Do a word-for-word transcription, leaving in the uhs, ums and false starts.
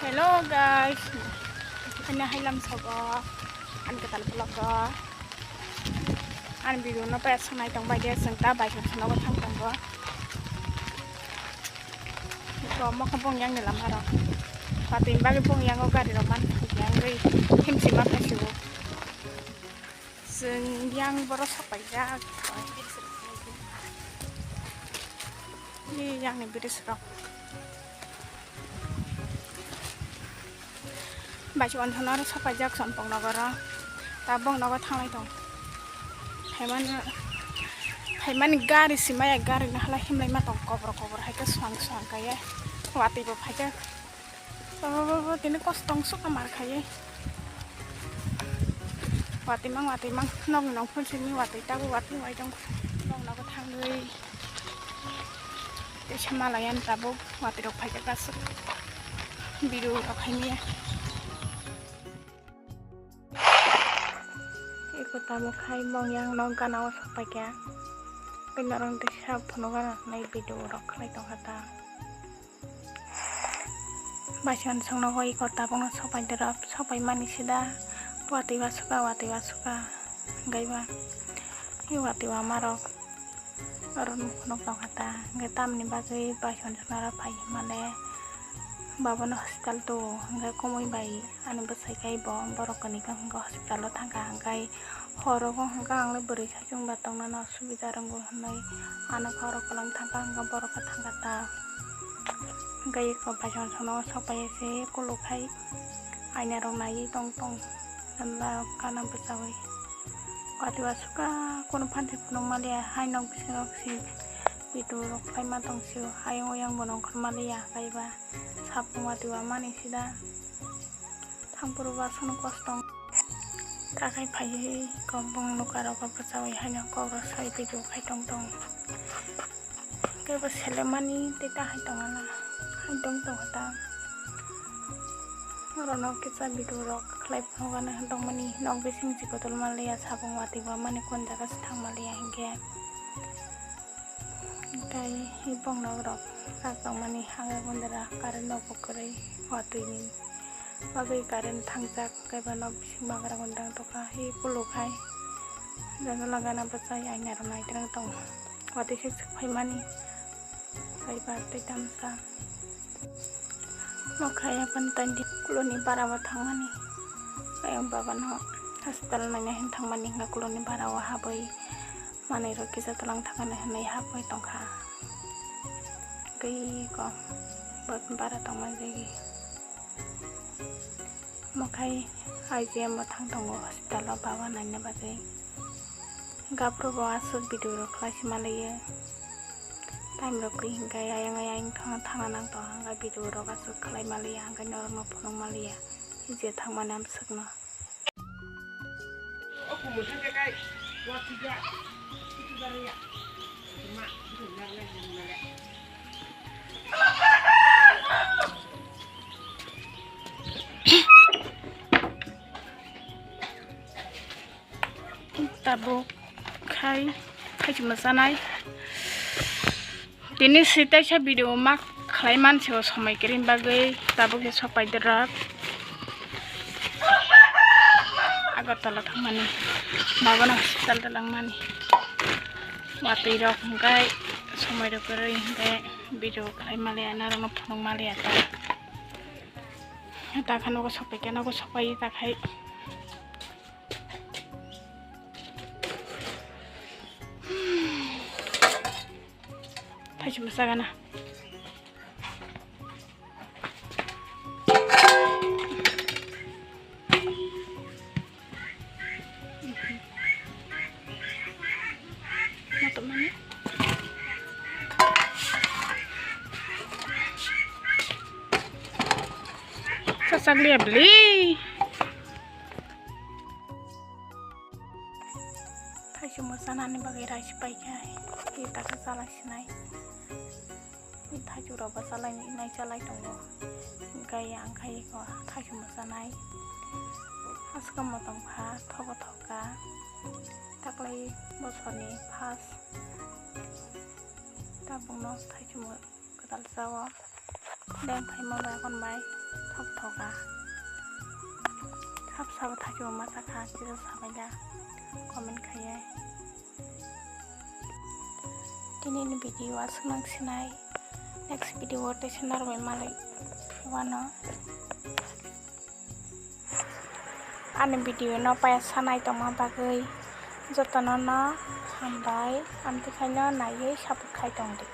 Hello guys, ani hailam sobo, ani kwtal vlog o, ani video no paya sanai tong bai de, sengta bai song sono thang tongo. Ko mo ko bong yang ni lama ro, pati bagi bong yang o gari ro man yang ri, him si ma phasu. Chwng yang boro sok paijak. Ni yang ni bridge rok. Bai se onthon oro sok paijak Champang nogoro. Ta bong nogo thanglai tong. Phaimani, phaimani gari si maya gari no halai himlai ma tong kobor kobor hai khe swang swang kaiye. Watwi bo phaijak. Baba, baba, tini kostong suk amar khaye. Watwi mang, watwi mang, nog nog phun simi watwi tabu watwi wai dong. Nog nogo thangwi. Tei sama layan tabu watwi rok phaijak asuk. Biru rok haini. Eko tamo khai mong yang nog gana o sok paikha. Kainorok tei sa phunuk gana nai video rok khlai tongkha ta. Baisong songno hoi ko tabukno sopai doro, sopai mani sida. Watwi wasuka, watwi wasuka. Hwnkhe ba, i watwi wamarok oro nukhunuk tongkha ta. Hwnkhe tamni bagwi baisong songno oro phai male. Babono hospital to, hwnkhe kumui bai ani bwsai khe bo borok kani hwnkhe hospital o thangkha. Hwnkhe horo o hwnkhe ang le bwrwi Chwng ba tongna no subida rwngo hwnwi ano khorok kwlwng thangkha hwnkha borok khe thangkha ta. Hwnkhe eko baisong songno sok pai se kuluk hai aina rok naiwi tong tong hwnba kana bwchaui. Watwi wasuka kunu phansi phunuk maliya hai nok bisingo si video rok khlaima tong sio ayang oyang bo nongkhor maliya kaiba sapung watwi wamani sida. Thangphuru ba sono kostong. Takhai phaiwi kok bong nukha rok bwchaui haino kok rw sai video khai tong tong. Kebo selemani tei tahai tongana hai tong tongo ta. Oro nok kisa video rok khlai phunukgana tongmani nok bising chikotol manliya sabung watwi ba mani kon jaga se thang manliya hinkhe. Tei bong nok rok sak tongmani haga gundra current rok bo kwrwi watwi ni. Bagwi current thangjak, kaiba nok bising bagra gundang tongkha, hi kuluk hai. Janala gana bwchai aina rok naitrang tongo. Watwi sik sik phaimani, kaiba tei tamsa. Nokha yaphan tandi kuloni bara o thangmani. Ayang baba no hospital naina hin thangmani, hwnkha kuloni bara o habwi manwi rok kisa twlang thangmani hwnwi habwi tongkha. Tei ko bara tongma jagwi. Mokhai I G M o thang tongo hospital o baba naina bagwi. Gabro bo aswk video rok khlai se malaio. Time rok kwrwi hinkhe ayang ayang thangna nang tongo, hwnkhai video rok aswk khlai malaio, hwnkhai norokno phunuk malaio je thangmani amswkno. Tabuk khai, khai chuma chanai. Tini si teisa video ma khlai mansi o somoi kwrwini bagwi tabuk se sopai dorok. Agartala thangmani, babono hospital dalangmani. Watwi rok hwnkhe somoi rok kwrwi hwnkhe video khlai maliya, norokno phunuk maliya ta. Takha nogo sopai khe nogo sopai takhai. Thaichuma sagana. Matok mani. Sasakliya beli. Thaichuma chanani bagwi raisi paikha, tei takha chalai sinai. Thaichuk rok bo chalai nai chalai tongo. Hinkhe ang khai ko thaichuma chanai. Aswkamo tongkha thobo thoka. Taklai bosorni first tabukno thaichuma kwtal chao. Deng phaima bai kon bai thok thoka. Sab sabo thaki bo ma sakha, kisa sabaila comment khaiye. Tini ni video aswk nang sinai. Next video o tei se narwgwi malai phano. Ani video no paya sanai tongma bagwi jotono no hambai, amtwi khaino naiwi support khai tongdi.